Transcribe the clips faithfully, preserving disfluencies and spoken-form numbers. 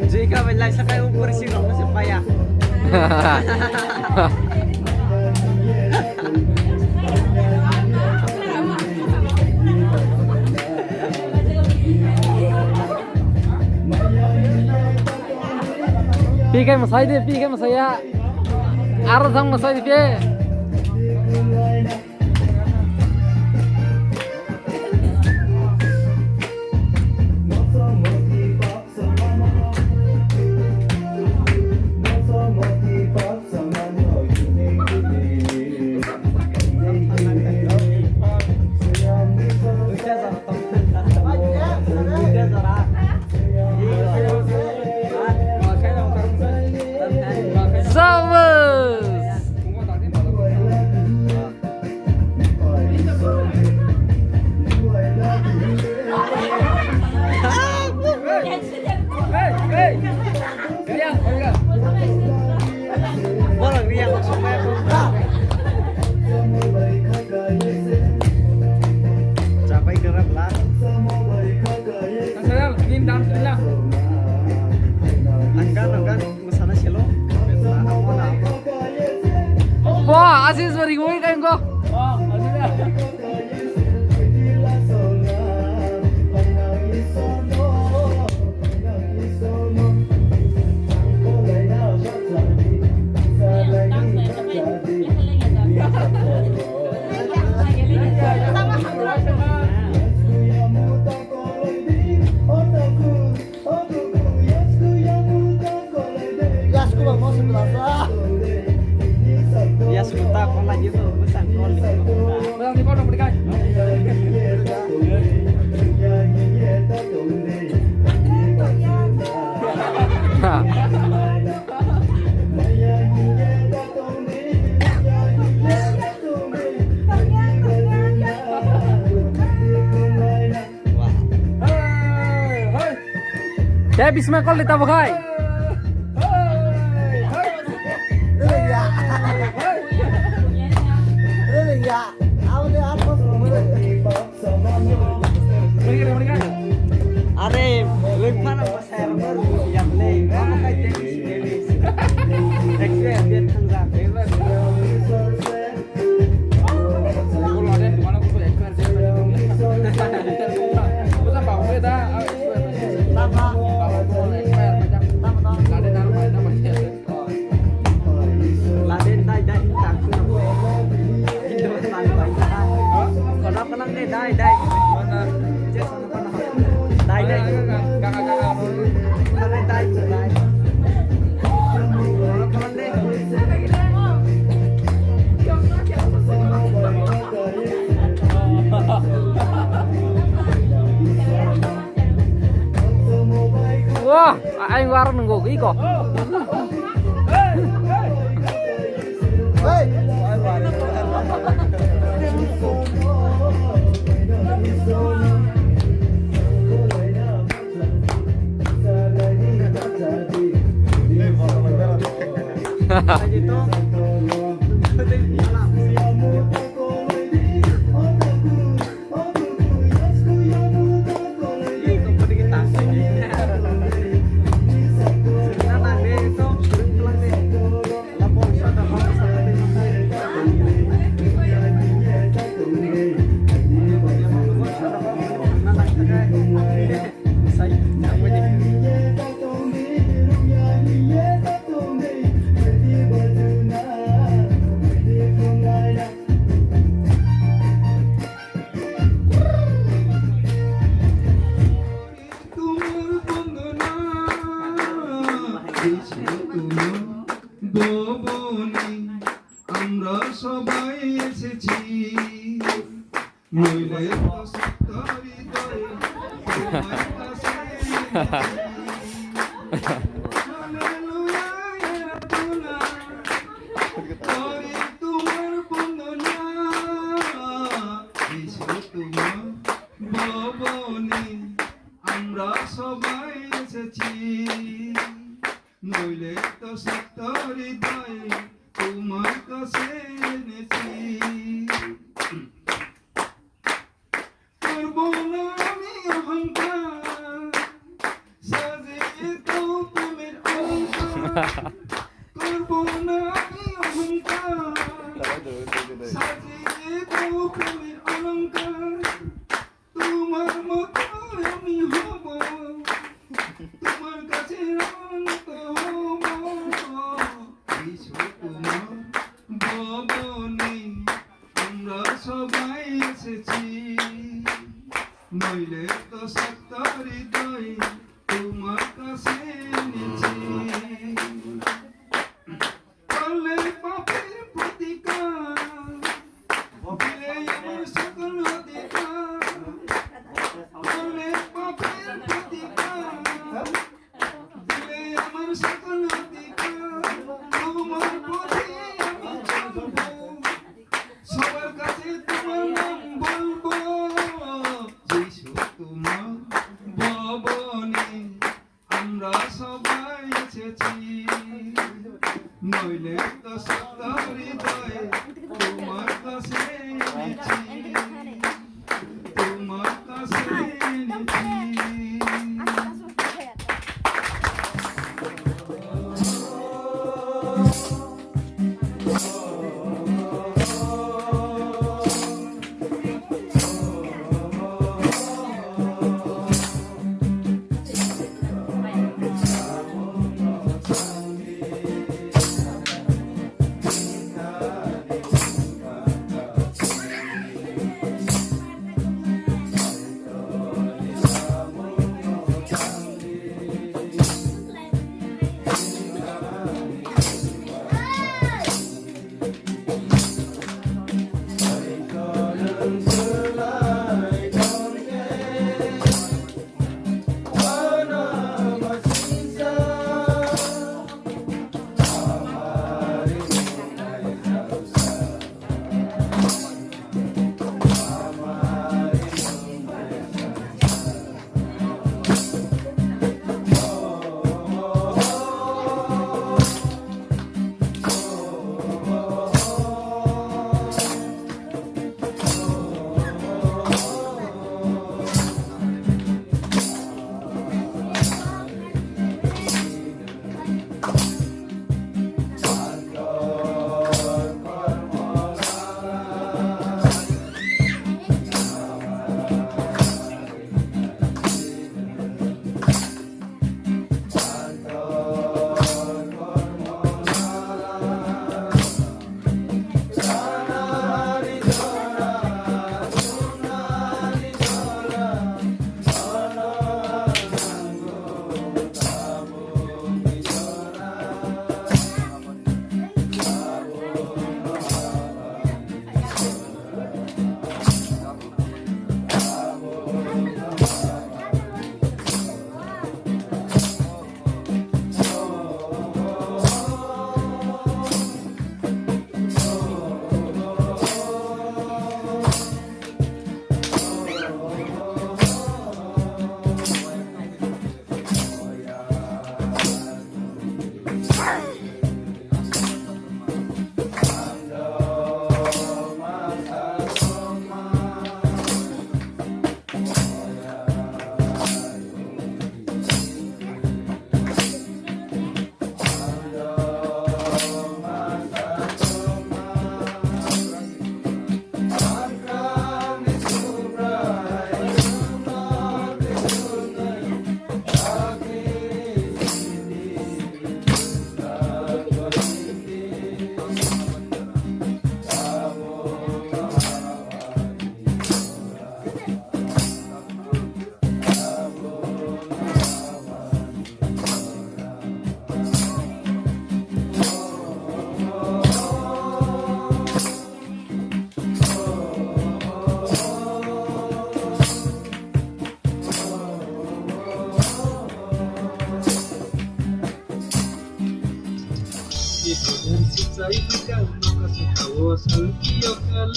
Jika belai sakai ukur si rong si paya. Pi kai masai de, pi kai masai ya. Aro thang masai de pi. Sabas. Borok riya masuk kaya pun. Capai kerap lah. Asal, ini dance lah. Angkan, angkan. Wah, Asis beri gue kan kok. Yasku ba mosu belasa. Yasku ta kola gitu, bukan koli. Ha. Tei bisma kol di tabuk hai. Are, lengphana pasai rok yang le, apa kai tei experience dia thangja. Aing war nunggu iko. ভবনে আমরা সবাই এসেছি। নইলে তো সত্য হৃদয়ে তোমার কাছে এনেছি। হালেলুয়া, আরাধনা করি তোমার বন্দনা। যিশু তোমার ভবনে আমরা সবাই এসেছি। নইলে তো সত্য হৃদয়ে তোমার কাছে এনেছি। করব না আমি অহংকার, সাজিয়ে দাও প্রেমের অলংকার। করব না আমি অহংকার, সাজিয়ে দাও প্রেমের অলংকার। তোমার মতো আমি হব, তোমার কাছে অনন্ত হব। যিশু তোমার ভবনে আমরা সবাই এসেছি। নইলে তো সত্য হৃদয়ে তোমার কাছে এনেছি। করলে পাপের প্রতিকার, দিলে আমার সকল অধিকার। করলে পাপের প্রতিকার, দিলে আমার সকল অধিকার। তোমার পথে আমি চলবো, সবার কাছে তোমার নাম বলবো। যিশু তোমার ভবনে আমরা সবাই এসেছি, নইলে তো সত্য হৃদয়ে তোমার কাছে এনেছি, তোমার কাছে এনেছি।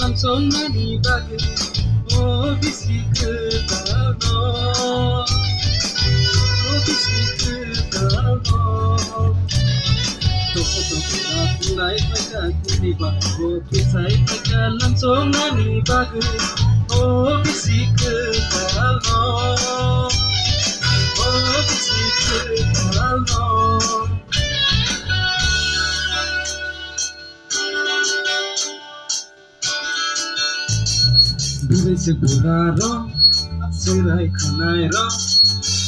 Lamsongnani bagwi, o bisi kwtal no, o bisi kwtal no. Tokha tokha tunglai phaikha kuni ba, o kisai phaikha lamsongnani bagwi, o bisi kwtal no, o bisi kwtal no. Bwrwi se bura rok, chwrai khwnai rok,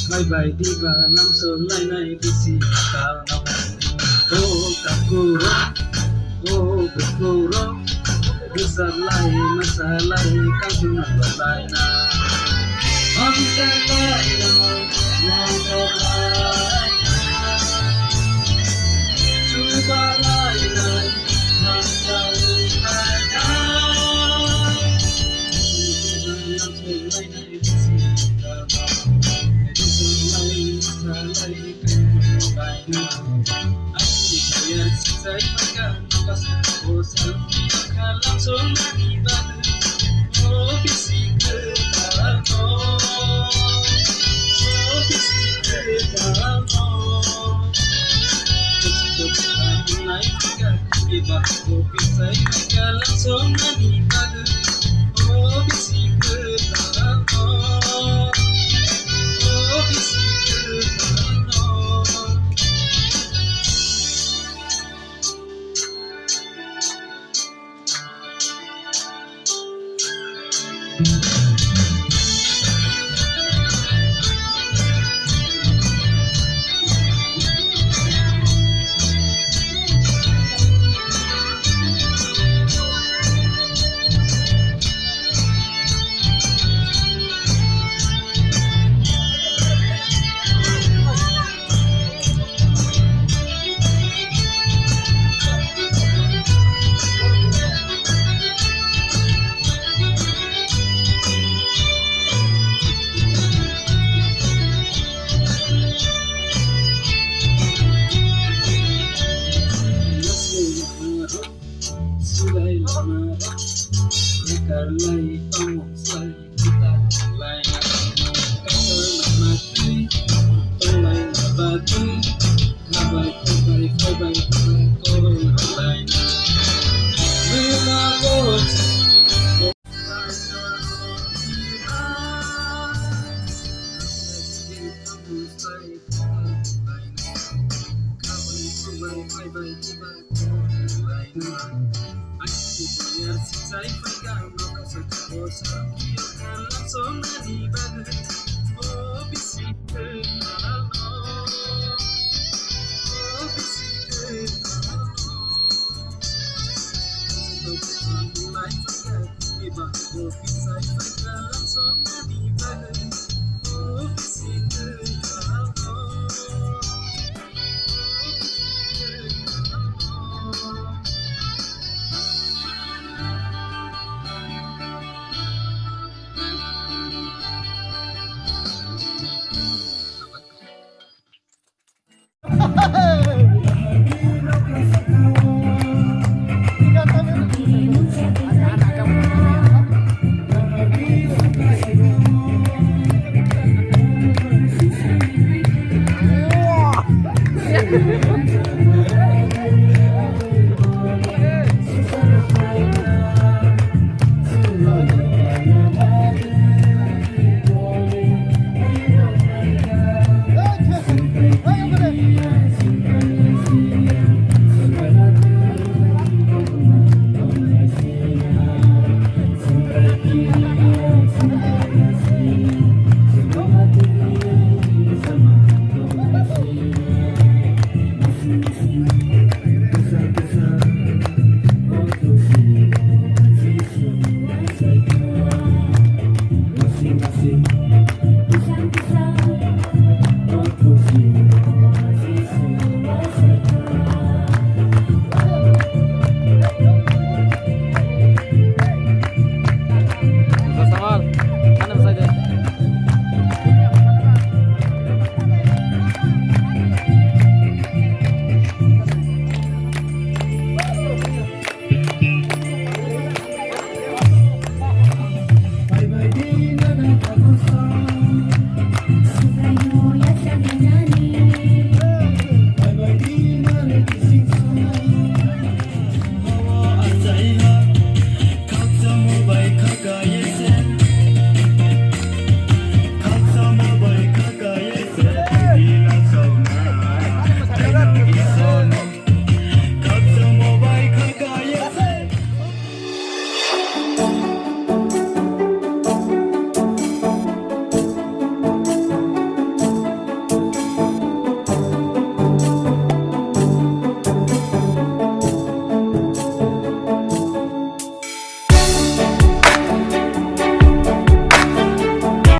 phai bai diba lamsok lainai bisi kwtal no. O takhuk rok, o bukhuk rok, rwchap lai, mwsa lai, kangkung no lai na. Hamsa lai na, hamsa lai na, chuba lai na, hamsa lai na.